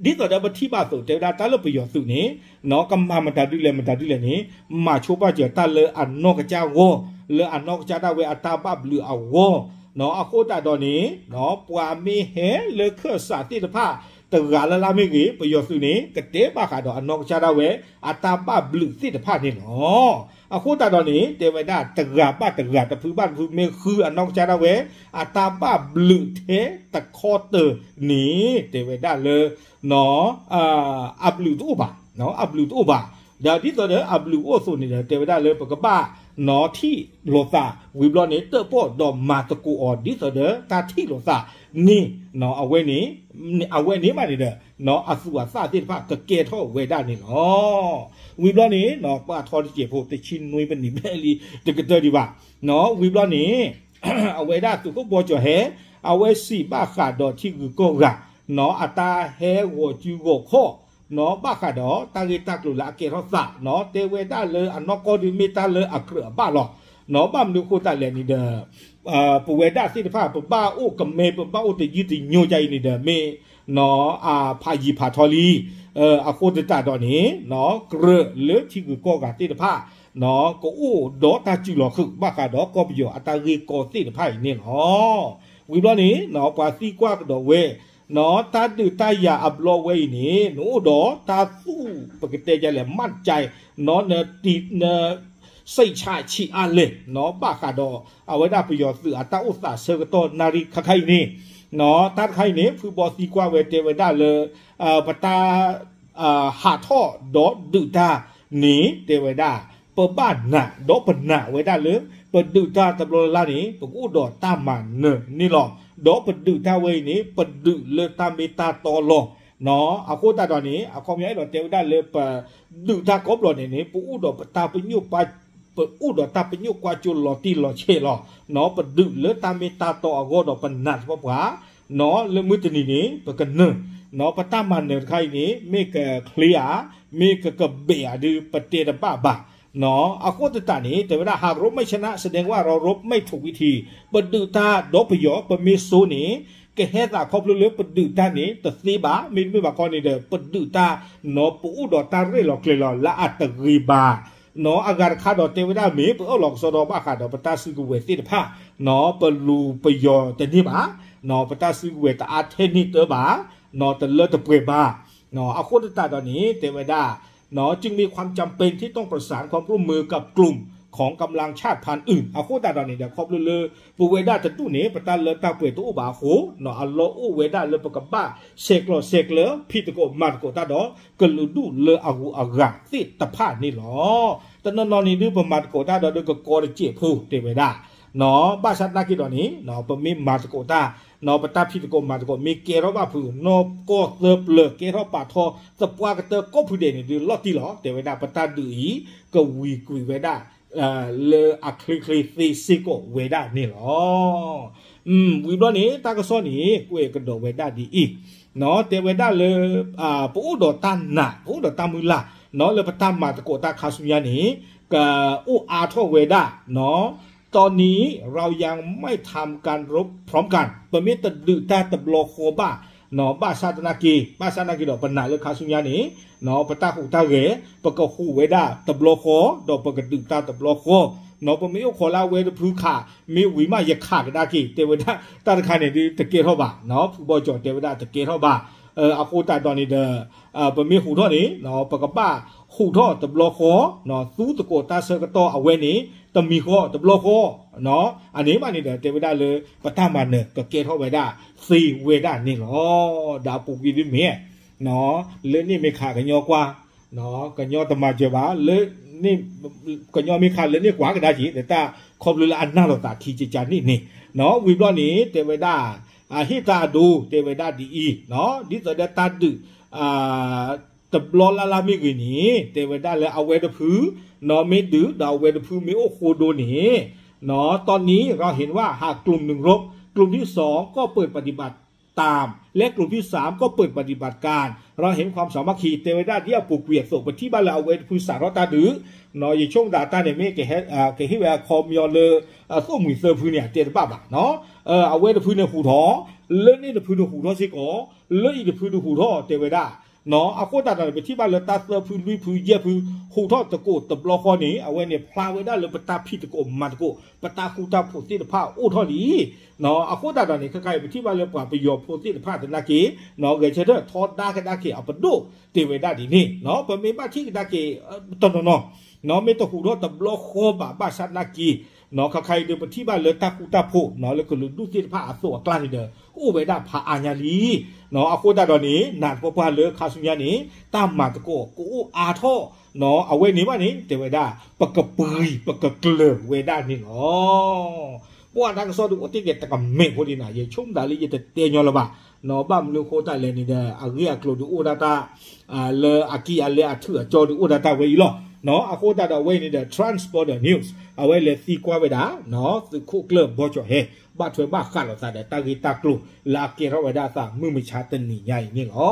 သိးဒီးပထံၣ်ဘၣ်အသိး တဲဝဲဒၣ်တၢ်လၢပယီၤသုးန့ၣ် ကမၤမတၤဒ်လဲၣ်မတၤဒ်လဲၣ်န့ၣ် မၤဆိဘၣ်စၢၤတၢ်လၢအနီၢ်ကစၢ်အဂီၢ် လၢအနီၢ်ကစၢ်ဒၣ်ဝဲအတၢ်ဘၣ်ဘျုးအဂီၢ်, အဃိသတးဒီးန့ၣ် ပှၤမ့ၢ်ဟဲလၢခၢၣ်စးသ့ၣ်တဖၣ် တဂၤလၢ်လၢ်မ့ၢ်ဂ့ၤ ပယီၤသုးန့ၣ် ကတဲဘၣ်ဃးဒီးအနီၢ်ကစၢ်ဒၣ်ဝဲ အတၢ်ဘၣ်ဘျုးသ့ၣ်တဖၣ်န့ၣ်လီၤ. အဃိသတးဒီးန့ၣ် တဲဝဲဒၣ်တဂၤဘၣ်တဂၤ တဖုဘၣ်တဖု မ့ၢ်ဃုအနီၢ်ကစၢ်ဒၣ်ဝဲ အတၢ်ဘၣ်ဘျုးထဲတခီတၢၤန့ၣ် တဲဝဲဒၣ်လၢ အဘျုးတအိၣ်ဘၣ်, အဘျုးတအိၣ်ဘၣ်. ဒီးဒ်သိးဒီးအဘျုးအိၣ်အသိးန့ၣ်ဒီး တဲဝဲဒၣ်လၢပကဘၣ် ထံၣ်လိာ်သး ဝံၤဘျီန့ၣ် တၢၣ်ပီၣ်ဒီးမၤသကိးအီၤ ဒ်သိးဒီးတၢ်ထံၣ်လိာ်သးန့ၣ် အဝဲန့ၣ်မးန့ၣ်ဒီး အသူးအသၣ်သ့ၣ်တဖၣ်ကကဲထီၣ်ဝဲဒၣ်န့ၣ်လီၤ. ဝံၤဘျီန့ၣ် ပှၤထီတစဲးဖိ တဆံနွံပနံးဘျဲၣ်လံ တကတၢၢ်ဒံးဘၣ်. ဝံၤဘျီန့ၣ် အဝဲဒၣ်သုးခိၣ်ဘီကၠီၤဟဲ အဝဲစံးဘၣ်ဃးဒီးထံဂုၤကီၢ်ဂၤ အတၢ်ဟဲဂီၤစုဂီၤခီၣ် ဘၣ်ဃးဒီးတၢ်ဂ့ၢ်တၢ်ကျိၤလၢအကဲထီၣ်သး တဲဝဲဒၣ်လၢအနီၢ်ကီၢ်ဒုးမ့ၢ်တၢ်လၢအကြၢးအဘၣ်လီၤ. ဘၣ်မနုၤအဃိသတးလဲၣ်န့ၣ်ဒီး ပဝဲဒၣ်သ့ၣ်တဖၣ် ပဘၣ်အိၣ်ကမဲ ပဘၣ်အိၣ်တယုၢ်တညိကါအံၤန့ၣ်ဒီး မ့ၢ်ဖးယံာ်ဖးထီလံ. အဃိသတးဒီးန့ၣ် ကြၢးလၢထံဂုၤကီၢ်ဂၤသ့ၣ်တဖၣ် ကအိၣ်ဒီးတၢ်စူၤလီၤဃုာ် ဘၣ်ဃးဒီးကီၢ်ပယီၤအတၢ်ဂ့ၢ်ကီသ့ၣ်တဖၣ်အံၤန့ၣ်လီၤ. ဝံၤဘျီန့ၣ် ပှၤသံကွၢ်ကဒီးဝဲ တၢ်ဒုးတၢ်ယၤအဘျီဝဲအံၤန့ၣ် နအိၣ်ဒီးတၢ်သူၣ် ပကတဲဒ်လဲၣ် မၢ်ကၠဲ န စိတ်ချချင်အားလဲၣ် ဘၣ်ဃးဒီး အဝဲဒၣ်ပယီၤသုးအတၢ်အိၣ်သးဆၢကတီၢ်နၣ်ရံၣ်ခါခါအံၤန့ၣ် တၢ်တခါအံၤန့ၣ် ဖုဘီသံကွၢ်ဝဲတဲဝဲဒၣ်လၢ ပတၢ် ဟးထီၣ်ဒီးဒုးတၢ်န့ၣ် တဲဝဲဒၣ် ပဘၣ်နာ်ဒီးပနာ်ဝဲဒၣ်လၢ ပဒုးတၢ်တဘျီလၢ်လၢ်န့ၣ် ပကအိၣ်ဒီးတၢ်မၤနၢၤန့ၣ်လီၤ. ဒီးပဒုးတၢ်ဝဲအံၤန့ၣ် ပဒုးလၢတၢ်မ့ၢ်တၢ်တီလီၤ. အဃိသတးဒီးန့ၣ် အခီပညီအဲၣ်ဒိးတဲဝဲဒၣ်လၢပ ဒုးတၢ်ကိးဘျီန့ၣ်န့ၣ် ပအိၣ်ဒီးပတၢ်ပညိၣ် ပအိၣ်ဒီးတၢ်ပညိၣ်ကွၢ်စိလီၤတံၢ်လီၤဆဲးလီၤ. ပဒုးလၢတၢ်မ့ၢ်တၢ်တီအဂီၢ်ဒီးပနာ်သပှၢ်ပှၢ် လၢမုၢ်တနံၤန့ၣ် ပကနၢၤ ပတၢ်မၤနၢၤတခါအံၤန့ၣ် မ့ၢ်ကချ့ဧါ မ့ၢ်ကကဘဲးဧါဒုး ပတဲတဘၣ်ဘၣ်. အဃိသတးန့ၣ် တဲဝဲဒၣ် หากรบไม่ชนะ แสดงว่ารบไม่ถูกวิธี ပဒုးတၢ်ဒီးပယီၤ ပမ့ၢ်စိန့ၣ် ကဟဲသးခီဖျိလၢပဒုးတၢ်န့ၣ် တသ့ဘၣ် မ့တမ့ၢ်ဘၣ်ခီန့ၣ်ဒီး ပဒုးတၢ် ပအိၣ်ဒီးတၢ်ရဲၣ်လီၤကျဲၤလီၤလၢအတဂ့ၤဘၣ်. အဂၤတခါဒီးတဲဝဲဒၣ်မ့ၢ် ပအၢၣ်လီၤကစီဒီဘၣ်ဃးဒီးပတၢ်စုကဝဲၤသ့ၣ်တဖၣ် ပလူၤပယီၤတန့ၢ်ဘၣ် ပတၢ်စုကဝဲၤတအါထဲန့ၢ်တၢ်ဘၣ် တလၢတပှဲၤဘၣ်. အဃိသတးဒီးန့ၣ် တဲဝဲဒၣ် จึงมีความจำเป็นที่ต้องประสานความร่วมมือกับกลุ่ม ของกำลังชาติพันธุ์อื่น အဃိသတးဒီးန့ၣ်ဒီး ခီဖျိလၢ ပဝဲဒၣ်တဒူၣ်န့ၣ် ပတၢ်လၢတၢ်ပှဲၤတအိၣ်ဘၣ်အဃိ အလီၢ်အိၣ်ဝဲဒၣ်လၢပကဘၣ်ဆဲးကျိးဆဲးကျၢ ဖံးသကိးမၤသကိးတၢ်ဒီး ကလုာ်ဒူၣ်လၢအဂုၤအဂၤသ့ၣ်တဖၣ်န့ၣ်လီၤ. တနီၤနီၤန့ၣ်ဒုး ပမၤသကိးတၢ်ဒီးဒုးကကီတစဲးဖိတဲဝဲဒၣ် ဘၣ်ဆၣ်သနာ်က့ဒီးန့ၣ် ပမ့ၢ်မၤသကိးတၢ် ပတၢ်ဖံးသကိးမၤသကိးမ့ၢ်ကဲထီၣ်ဘၣ်ဖုး နီၢ်ကီၢ်သၢပျၢၤ ကဲထီၣ်ပာ်ထီၣ် သပှၢ်ကတၢၢ်ကိးဖုဒဲးန့ၣ်ဒုး လီၤတံၢ်လီၤ တဲဝဲဒၣ် ပတၢ်ဒုးအံၤ ကဝံၤကွံာ်ဝဲဒၣ် လၢအချ့ချ့သ့စ့ၢ်ကီးဝဲဒၣ်န့ၣ်လီၤ. ဝံၤဘျီန့ၣ် တၢ်ကစီၣ်န့ၣ် ကွဲးကဒီးဝဲဒၣ်ဒ်အံၤ တဲဝဲဒၣ်လၢ ပအိၣ်ဒီးတၢ်နာ် ပအိၣ်ဒီးတၢ်မုၢ်လၢ် လၢပတၢ်မၤသကိးတၢ်ခါဆူညါန့ၣ် ကအိၣ်အါထီၣ်ဝဲဒၣ် ตอนนี้เรายังไม่ทำการรบพร้อมกัน ပမ့ၢ်တဒုးတၢ်တဘျီဃီဘၣ် ဘၣ်ဆၣ်သနာ်က့ ဘၣ်ဆၣ်သနာ်က့ဒီး ပနာ်လၢခါဆူညါန့ၣ် ပတၢ်ဟူးတၢ်ဂဲၤ ပကဟူးဝဲဒၣ်တဘျီဃီ ဒီးပကဒုးတၢ်တဘျီဃီ ပမ့ၢ်အိၣ်ခိးလၢအဝဲတဖုခး မ့ၢ်ဝံၤမးယခးကဒါက့ၤ တဲဝဲဒၣ် တၢ်တခါန့ၣ်ဒုးတကဲထီၣ်ဘၣ် ဖုဘီကၠီၤတဲဝဲဒၣ်တကဲထီၣ်ဘၣ် အဃိသတးဒီးန့ၣ်ဒီး ပမ့ၢ်ဟူးထီၣ်န့ၣ် ပကဘၣ်ဟူးထီၣ်တဘျီဃီ သူသကိးတၢ်ဆၢကတီၢ်အဝဲန့ၣ် တမံၤဃီတဘျီဃီ အန့ၣ်ဘၣ်န့ၣ်ဒီး တဲဝဲဒၣ်လၢ ပတၢ်မၤနၢၤကကဲထီၣ်ဝဲဒၣ်သ့ဝဲဒၣ်န့ၣ်လီၤ. ဒီးအပူၤကွံာ်ဒ်မ့ၢ် လၢန့ၣ်မ့ၢ်ခးကညီကွၢ် ကညီတမၤစၢၤဘၣ် လၢ ကညီမ့ၢ်ခးလၢန့ၣ်ကွၢ်ကဒါက့ၤ တၢ်ခီဖျိလၢအနၢ်လိာ်သးခံကကန့ၣ်န့ၣ် ဝံၤဘျီန့ၣ် တဲဝဲဒၣ် အဟ့ၣ်တၢ်အဒိ တဲဝဲဒၣ်ဒ်အံၤ ဒ်သိးဒီးတၢ်ဒုး တဘျီလၢ်လၢ်မ့ၢ်ဂ့ၤန့ၣ် တဲဝဲဒၣ်လၢအဝဲတဖု နီၢ်မ့ၢ်ဒုး ဒီးအဝဲတဖုမ့ၢ်အိၣ်ဃိဒိန့ၣ် ตอนนี้เราเห็นว่าหากกลุ่มหนึ่งรบ กลุ่มที่สองก็เปิดปฏิบัติตาม และกลุ่มที่สามก็เปิดปฏิบัติการ เราเห็นความสามัคคี တဲဝဲဒၣ်ဒ်အပူၤကွံာ်အသိး ပထံၣ်ဘၣ်လၢအဝဲတဖုစးထီၣ်တၢ်ဒုး ယဆိကမိၣ်သးတၢ်န့ၣ် မ့ၢ်ကဟ့ၣ်ဝဲအခီပညီလၢ အသိၣ်မှံၤသၢဖုန့ၣ် အတဲတဘၣ်ဘၣ် အဝဲတဖုန့ၣ်ဟူးထီၣ် လၢန့ၣ်တဖုန့ၣ်ဟူးထီၣ်စ့ၢ်ကီး လၢအံၤတဖုန့ၣ်ဟူးထီၣ် တဲဝဲဒၣ် အဃိသတးဒီးန့ၣ် ပထံၣ်ဘၣ်လၢတၢ်သၢဖုလွံၢ်ဖုယဲၢ်ဖု ဟူးထီၣ်သကိးတဘျီဃီန့ၣ် အဝဲန့ၣ်ဖျါဝဲဒၣ်လၢပတၢ်ဖံးသကိးမၤသကိး ပတၢ်ဃူတၢ်ဖိးသ့ၣ်တဖၣ်အိၣ်ထီၣ်လံ အဃိသတးဒီးန့ၣ် ခဲခါအံၤ ပထံၣ်ဘၣ်လၢပှၤပယီၤဖိသ့ၣ်တဖၣ်သနာ်က့ ဂဲၤဆၢထၢၣ်ထီဒါကဒါက့ၤအပဒိၣ် တဲဝဲဒၣ်ဒ်န့ၣ် ပမ့ၢ်ဘၣ်ထံၣ်ကဒါက့ၤ တနီၤနီၤ မ့ၢ်တဟူးထီၣ်တဘျီဃီဘၣ် ဘၣ်ဆၣ်သနာ်က့ ခဲခါအံၤဒုး ပထံၣ်ဘၣ်လၢတၢ်ဃူတၢ်ဖိး လၢကလုာ်ဒူၣ်သ့ၣ်တဖၣ်အသိးအကျါန့ၣ်ဒီး အိၣ်ဝဲဒၣ်ဖးအါညါလံ အဃိသတးဒီးန့ၣ် နာ်သပှၢ်ပှၢ်လၢခါဆူညါန့ၣ် တၢ်မၤသကိးကအိၣ်အါထီၣ် အဝဲန့ၣ်ဘၣ်န့ၣ် တဲဝဲဒၣ် ပကပှံၤပကကျၢၤဝဲဒၣ်န့ၣ်လီၤ. ပှၤတၢ်ကစီၣ်ဒုးအိၣ်တ့ၢ်က့ၤတကမဲာ်ဖိဒ်န့ၣ် ယဆိကမိၣ်သးလၢယတတဲညီလၢၤဘၣ် ဘၣ်မနုၤအဃိသတးလဲၣ်န့ၣ်ဒီး အဂ့ၢ်အကျိၤဒုးအိၣ်ဒၣ်တၢ် လၢအကံၢ်အလဲအထူးအကၠီဒုးအိၣ်ဒၣ်တၢ်ဝဲအံၤလီၤ. အဃိသတးဒီးအဝဲအံၤန့ၣ်ဒီး Transporter News အဝဲလဲၤသံကွၢ်ဝဲဒၣ် သုးခိၣ်ကျၢၢ်ဘီကၠီၣ်ဟဲ ဘၣ်ထွဲဘၣ်ဃးလိာ်သးဒီးတၢ်ဂ့ၢ်တၢ်ကျိၤလၢအကဲထီၣ်ဝဲဒၣ်အသးမုၢ်မဆါတနံၤညါအံၤန့ၣ်လီၤ.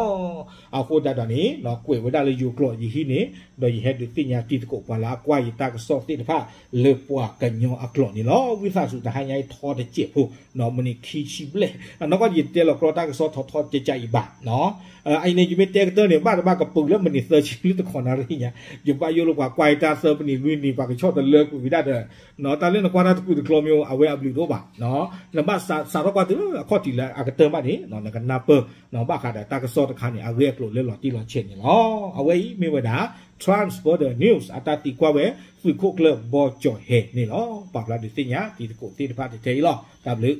အဃိသတးဒီးန့ၣ် ကွဲးဝဲဒၣ်လၢယိၤကျိာ်ယဟံးန့ၣ် ဒီးယဟဲဒုးသ့ၣ်ညါတံၤသကိးပှၤလၢအကွၢ်ယတၢ်ကစီၣ်သ့ၣ်တဖၣ်လၢပှၤကညီအကျိာ်န့ၣ်လီၤ. ဝံသးစူၤတဟါညါအံၤထီတစဲးဖိ မုၢ်နံၤခံဆံဘျဲၣ် အနီၢ်ကီၢ်ယတဲလီၤကြီတၢ်ကစီၣ်ထီထီကကအံၤဘၣ် အအံၤန့ၣ် ယမ့ၢ်တဲကတၢၢ်န့ၣ် ဘၣ်တဘၣ်ကပုာ်လၢမုၢ်နံၤသၢဆံလၢတခီနၣ်ရံၣ်ညါ ယဘၣ်ယိၣ်လၢပှၤကွၢ်ယတၢ်သၢပနံၤလွံၢ်နံၤ ပှၤကဆီၣ်တလၢကွံာ်ဝံၤဒၣ်ဒီး တၢ်လၢနကွၢ်တၢ်တကျိၤတကျီမ့ၢ် အဝဲအဘျုးတအိၣ်ဘၣ် နဘၣ်စးထီၣ်ကွၢ်တုၤလၢအခီၣ်ထံးလၢအကတၢၢ်မးန့ၣ် နကနၢ်ပၢၢ် ဘၣ်ဃးဒီးတၢ်ကစီၣ်တခါန့ၣ် အဂ့ၢ်အကျိၤလၢလီၤတံၢ်လီၤဆဲးန့ၣ်လီၤ. အဝဲအံၤမ့ၢ်ဝဲဒၣ် Transporter News အတၢ်သံကွၢ်ဝဲ သုးခိၣ်ကျၢၢ်ဘီကၠီၣ်ဟဲန့ၣ်လီၤ. ပာ်ဖျါဒုးသ့ၣ်ညါတံၤသကိးသ့ၣ်တဖၣ်တထဲအံၤလီၤ. တၢ်ဘျုး